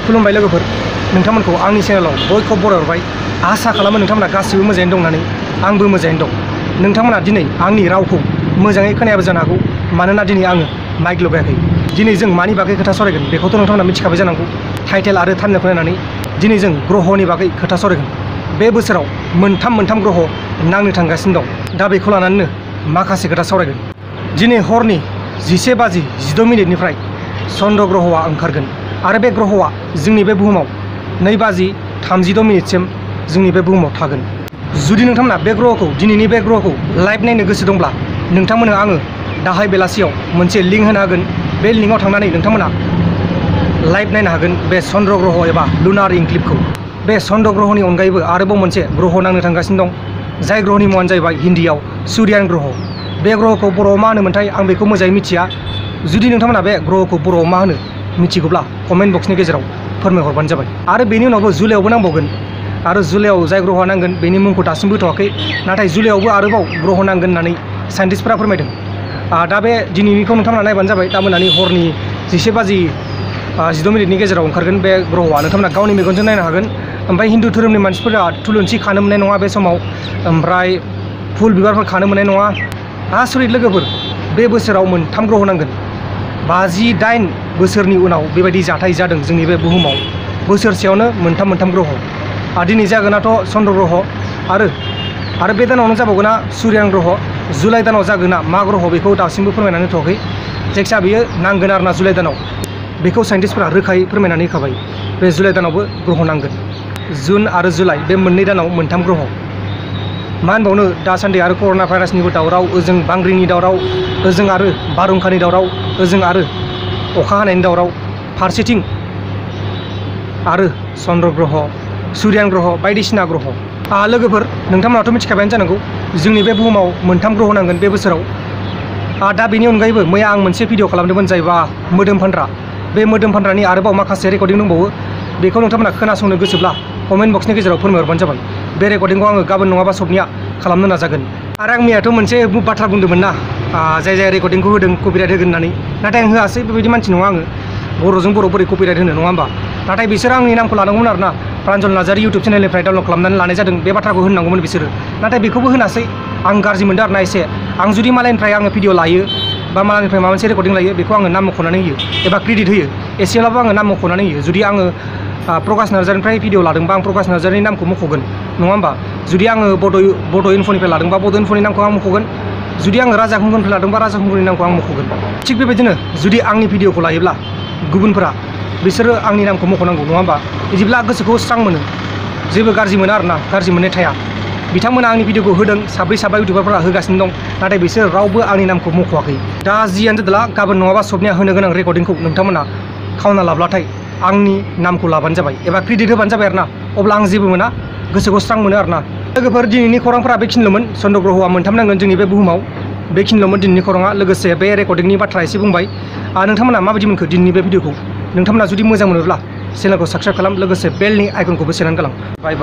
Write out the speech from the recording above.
खुलुमबाय लोगोफोर नोंथांमोनखौ आंनि चेनेलाव बयखौ बरायहरबाय आसा खालामो नोंथांमोना गासिबो मोजाङैनो दं होननानै आंबो मोजाङैनो दं नोंथांमोना दिनै आंनि रावखौ मोजाङै खोनायाबो जानो हागौ मानोना दिनै आङो माइक लगायाखै दिनै जों मानि बागै खोथा सावरायगोन बेखौथ' नोंथांमोना मिथिखाबाय जानांगौ टाइटेल आरो थाम्बनेलखौ नायनानै दिनै जों ग्रहनि बागै खोथा सावरायगोन बे बोसोराव मोनथाम ग्रह नांनो थांगासिनो दं दा बेखौ लानानैनो माखासे खोथा सावरायगोन दिनै हरनि 11:12 चन्द्र ग्रहआ ओंखारगोन आरो बे ग्रहआ जोंनि बे बुहुमाव 2:36 जोंनि बे बुहुमाव थागोन जुदि नोंथांमोना बे ग्रहखौ दिनैनि बे ग्रहखौ लाइभ नायनो गोसो दंब्ला नोंथांमोननो आङो दाहाय बेलासियाव मोनसे लिंक होनो हागोन बे लिंकआव थांनानै नोंथांमोना लाइभ नायनो हागोन बे चन्द्र ग्रह एबा लुनार इनक्लिपखौ बे चन्द्र ग्रहनि अनगायैबो आरोबाव मोनसे ग्रह नांनो थांगासिनो दं जाय ग्रहनि मुङानो जाहैबाय हिन्दीयाव सुर्यान ग्रह बे ग्रहखौ बर'आव मा होनोमोनथाय आं बेखौ मोजाङै मिथिया जुदि नोंथांमोना बे ग्रहखौ बर'आव मा होनो मिथिगौब्ला कमेन्ट बक्सनि गेजेराव फोरमायहरबानो जाबाय आरो बेनि उनावबो जुलाइआवबो नांबावगोन आरो जुलाइआव जाय ग्रहआ नांगोन बेनि मुंखौ दासिमबो होथ'वाखै नाथाय जुलाइआवबो आरोबाव ग्रह नांगोन होननानै साइन्टिस्टफोरा फोरमायदों दा बे दिनैनिखौ नोंथांमोना नायबानो जाबाय दा मोनानि हरनि 11:16 गेजेराव ओंखारगोन बे ग्रहआ नोंथांमोना गावनि मेगनजों नायनो हागोन ओमफ्राय हिन्दु धोरोमनि मानसिफोरा थुलुंसि खानो मोननाय नङा बे समाव ओमफ्राय फुल बिबारफोर खानो मोननाय नङा आसरित लोगोफोर बे बोसोराव 3 ग्रह नांगोन 58 बोसोरनि उनाव बेबायदि जाथाय जादों जोंनि बे बुहुमाव बोसोरसेयावनो 3 ग्रह दिनै जागोनाथ' चन्द्र ग्रह आरो बे दानावनो जाबावगोना सुर्यान ग्रह जुलाइ दानाव जागोना मा ग्रह बेखौ दासिमबो फोरमायनानै होथ'वाखै जायखिया बियो नांगोन आरोना जुलाइ दानाव बेखौ साइन्टिस्टफोरा रोखायै फोरमायनानै होखाबाय बे जुलाइ दानावबो ग्रह नांगोन जुन आरो जुलाइ बे मोननै दानाव 3 ग्रह मा होनबावनो दासान्दि आरो कर'ना भाइरासनिबो दावराव ओजों बांग्रिनि दावराव ओजों आरो बारहुंखानि दावराव ओजों आरो अखा हानायनि दावराव फारसेथिं आरो चन्द्र ग्रह सुर्यान ग्रह बायदिसिना ग्रह लोगोफोर नोंथांमोनाथ' मिथिखाबायानो जानांगौ जोंनि बे बुहुमाव 3 ग्रह नांगोन बे बोसोराव दा बेनि अनगायैबो मैया आं मोनसे भिडिअ खालामदोंमोन जायबा मोदोम फानग्रा बे मोदोम फानग्रानि आरोबाव माखासे रेकर्डिं दंबावो बेखौ नोंथांमोना खोनासंनो गोसोब्ला कमेन्ट बक्सनि गेजेराव फोरमायहरबानो जाबाय बे रेकर्डिंखौ आङो गाबोन नङाबा सबनिया खालामनो नाजागोन आरो आं मैयाथ' मोनसे बाथ्रा बुंदोंमोन ना जाय रेकर्डिंखौ होदों कपिराइट होगोन होननानै नाथाय आं होआसै बेबायदि मानसि नङा आङो बर'जों बर' बोरै कपिराइट होनो नङा होमबा नाथाय बिसोर आंनि नामखौ लानांगौमोन आरोना प्रान्जल नार्जारि इउटुब चेनेलनिफ्राय डाउनलड खालामनानै लानाय जादों बे बाथ्राखौ होननांगौमोन बिसोरो नाथाय बेखौबो होनासै आं गाज्रि मोनदों आरोना एसे आं जुदि मालायनिफ्राय आङो भिडिअ लायो बा मालायनिफ्राय माबा मोनसे रेकर्डिं लायो बेखौ आङो नाम मख'नानै होयो एबा क्रेडिट होयो एसेब्लाबो आङो नाम मख'नानै होयो जुदि आङो प्रकाश नार्जारिनिफ्राय भिडिअ लादोंबा आं प्रकाश नार्जारिनि नामखौ मख'गोन नङा होमबा जुदि आङो बड' इनफ'निफ्राय लादोंबा बड' इनफ'नि नामखौ आं मख'गोन जुदि आङो राजा खुंगुरनिफ्राय लादोंबा राजा खुंगुरनि नामखौ आं मख'गोन थिग बेबायदिनो जुदि आंनि भिडिअखौ लायोब्ला गुबुनफोरा बिसोरो आंनि नामखौ मख'नांगौ नङा होमबा बिदिब्ला गोसोखौ स्रां मोनो जेबो गाज्रि मोना आरोना गाज्रि मोननाय थाया बिथांमोना आंनि भिडिअखौ होदों साब्रै इउटुबारफोरा होगासिनो दं नाथाय बिसोर रावबो आंनि नामखौ मख'वाखै दा जियानो जादोला गाबोन नङाबा सबनिया होनो गोनां रेकर्डिंखौ नोंथांमोना खावना लाब्लाथाय आंनि नामखौ लाबानो जाबाय एबा क्रेडिट होबानो जाबाय आरोना अब्ला आं जेबो मोना गोसोखौ स्रां मोनो आरोना लोगोफोर दिनैनि खौरांफोरा बेखिनिल'मोन चन्द्र ग्रहआ 3 नांगोन जोंनि बे बुहुमाव बेखिनिल'मोन दिनैनि खौराङा लोगोसे बे रेकर्डिंनि बाथ्रा एसे बुंबाय नोंथांमोना माबायदि मोनखो दिनैनि बे भिडिअखौ नोंथांमोना जुदि मोजां मोनोब्ला चेनेलखौ साबस्क्राइब खालाम लोगोसे बेलनि आइकनखौबो सेरनानै गालां बाय